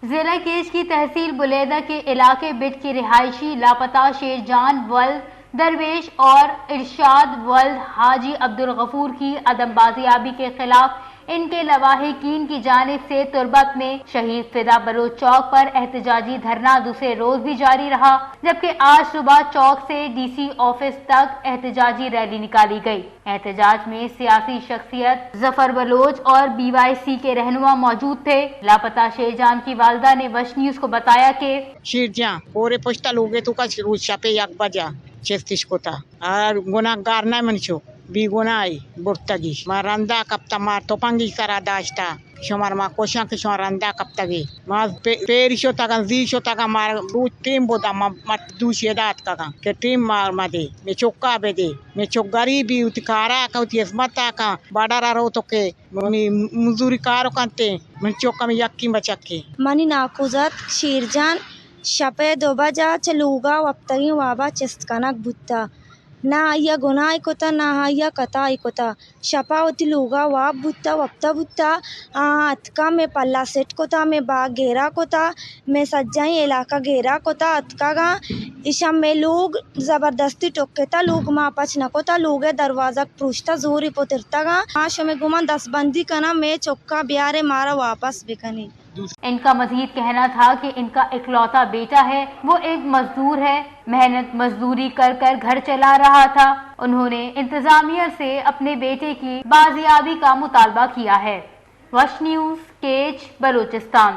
ضلع کیچ کی تحصیل بلیدہ کے علاقے بٹ کے رہائشی لاپتہ شیر جان ولد درویش اور ارشاد ولد حاجی عبدالغفور کی عدم بازیابی کے خلاف ان کے لواحقین کی جانب سے تربت میں شہید فدا بلوچ چوک پر احتجاجی دھرنا دوسرے روز بھی جاری رہا، جبکہ آج صبح چوک سے ڈی سی آفس تک احتجاجی ریلی نکالی گئی۔ احتجاج میں سیاسی شخصیت ظفر بلوچ اور بی وائی سی کے رہنما موجود تھے۔ لاپتہ شیر جان کی والدہ نے وش نیوز کو بتایا کہ شیر جان، پورے پشتا لوگے تو کا روز شپے یک بجا چستش کتا۔ آ گناہگار نہ من چو، بی گناہی برتگی۔ ما رندا کپتا، ما تپنگی سرا داشتا۔ شمار ما کوشاں کہ شما رندا کپتگی۔ ما پے-، پیر شتگاں، زی شتگاں، ما روچ ٹیم بودا، ما مٹ دوشی دات کگاں کہ ٹیم مار مدے، میں چکا بدے، میں چک غریبی وتی کارا کن، وتی خدمتا کن، بارڈرا رو تو کہ منی مزوری کار کنتے، من چکا میں یکی بچکے۔ منی ناکوزات شیر جان شپے دو بجا چہ لوگا وپتگیں وابا چست کنگ بوتا۔ نہ آئی ء گناہے کتہ، نہ آئی ء خطائے کتہ۔ شپا وتی لوگا واب بوتہ، وپتہ بوتہ۔ آہاں اتکا مئے پلا سٹ کتہ، مئے باگ گھیرا کتہ، مئے سجہیں علاقہ گھیرا کتہ، اتکگاں۔ ایشاں مئے لوگ زبردستی ٹکتہ، لوگ ما پچ نہ کتہ، لوگ ء دروازگ پروشتہ، زوری پترتگاں۔ ما شمئے گوما دست بندی کناں، مئے چکا بیارے، مارا واپس بکنی۔ ان کا مزید کہنا تھا کہ ان کا اکلوتا بیٹا ہے، وہ ایک مزدور ہے، محنت مزدوری کر کر گھر چلا رہا تھا۔ انہوں نے انتظامیہ سے اپنے بیٹے کی بازیابی کا مطالبہ کیا ہے۔ وش نیوز، کیچ، بلوچستان۔